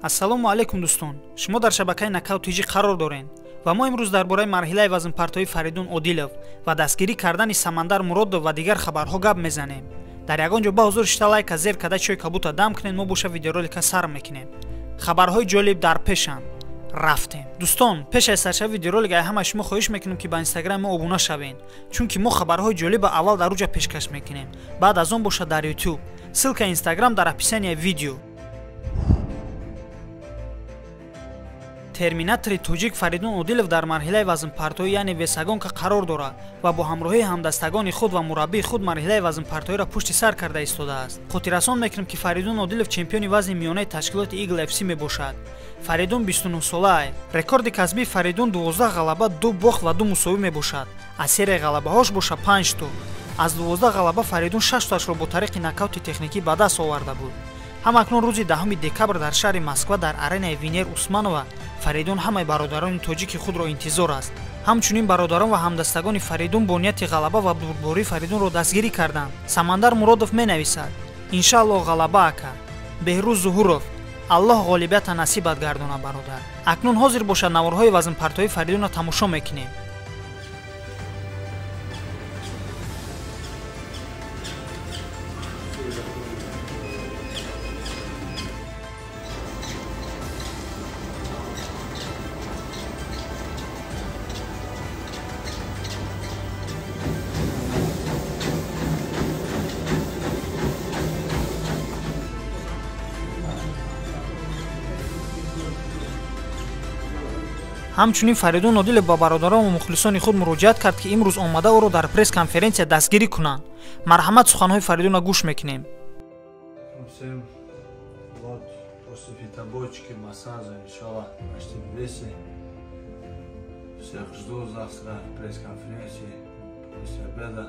Ассалому алайкум дӯстон, шумо дар шабакаи Нокаут ТЖ қарор доред ва мо имрӯз дар бораи марҳилаи вазнпартоии Фаридун Одилов ва дастгирӣ кардани Самандар Муродов ва дигар хабарҳо гап мезанем. Дар ягон ҷо ба ҳузур шита лайка зер када чой кабута дам кунед, мо боша видеоролика сар мекунем. Хабарҳои ҷолиб дар пешанд. Рафтем. Дӯстон, пеш аз саршави видеоролик ай ҳамаи шумо хоҳиш мекунем, ки ба инстаграми мо обуна шавед, чунки мо хабарҳои ҷолиба аввал дар уҷа пешкаш мекунем, баъд аз он боша дар YouTube. Ссылка инстаграм дар описанияи видео. Терминатори тоҷик Фаридун Одилов дар марҳилаи вазнпартоӣ, яъне весогонка қарор дорад ва бо ҳамроҳии ҳамдастагони худ ва мураббии худ марҳилаи вазнпартоиро пушти сар карда истодааст. Хотиррасон мекунем, ки Фаридун Одилов чемпиони вазни миёнаи ташкилоти Eagle FC мебошад. Фаридун 29 солаа. Рекорди касбии Фаридун 12 ғалаба, 2 бохт ва 2 мусовӣ мебошад. Аз серияи ғалабаҳош боша 5 то. Аз 12 ғалаба Фаридун 6 тоашро бо тариқи нокаути техникӣ ба даст оварда буд. Ҳамакнун рӯзи 10 декабр дар шаҳри Москва дар аренаи Венер Усманова Фаридун ҳамаи бародарони тоҷики худро интизор аст. Ҳамчунин бародарон ва ҳамдастагони Фаридун бо нияти ғалаба ва бурдбории Фаридунро дастгирӣ карданд. Самандар Муродов менависад: Иншааллоҳ ғалаба ака. Беҳрӯз Зуҳуров: Аллоҳ ғолибията насибат гардона бародар. Акнун ҳозир бошад наворҳои вазнпартоии Фаридунро тамошо мекунем. Ҳамчунин Фаридун Одилов ба бародарон ва мухлисони худ муроҷиат кард, ки имрӯз омада ӯро дар пресс-конференсия дастгирӣ кунанд. Марҳамат, суханҳои Фаридунро гӯш мекунем. Всем вот после фитобочки, массажа, иншаллах, почти в весе. Всех жду завтра в пресс-конференции после обеда.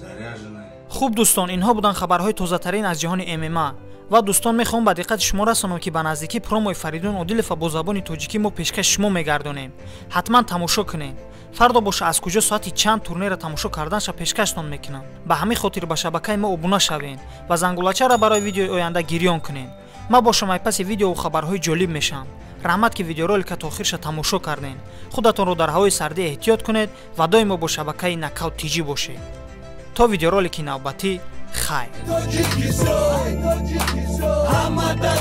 Заряженный. Хуб дӯстон, инҳо буданд хабарҳои тозатарин аз ҷаҳони ММА. Ва дӯстон, мехоҳам ба диққати шумо расонам, ки ба наздикӣ промои Фаридун Одилова бо забони тоҷикӣ мо пешкаши шумо мегардонем. Ҳатман тамошо кунед. Фардо боша аз куҷо соати чанд турнирро тамошо карданша пешкаштон мекунам. Ба ҳамин хотир ба шабакаи мо обуна шавед ва зангулачаро барои видеои оянда гирён кунед. Ман бошам ай паси видеову хабарҳои ҷолиб мешавам. Раҳмат, ки видеоролика то охирша тамошо кардем. Худатонро дар ҳавои сардӣ эҳтиёт кунед ва доимо бо шабакаи Нокаут ТЖ бошед. То видеоролики навбатӣ, хайр. Ҳама дар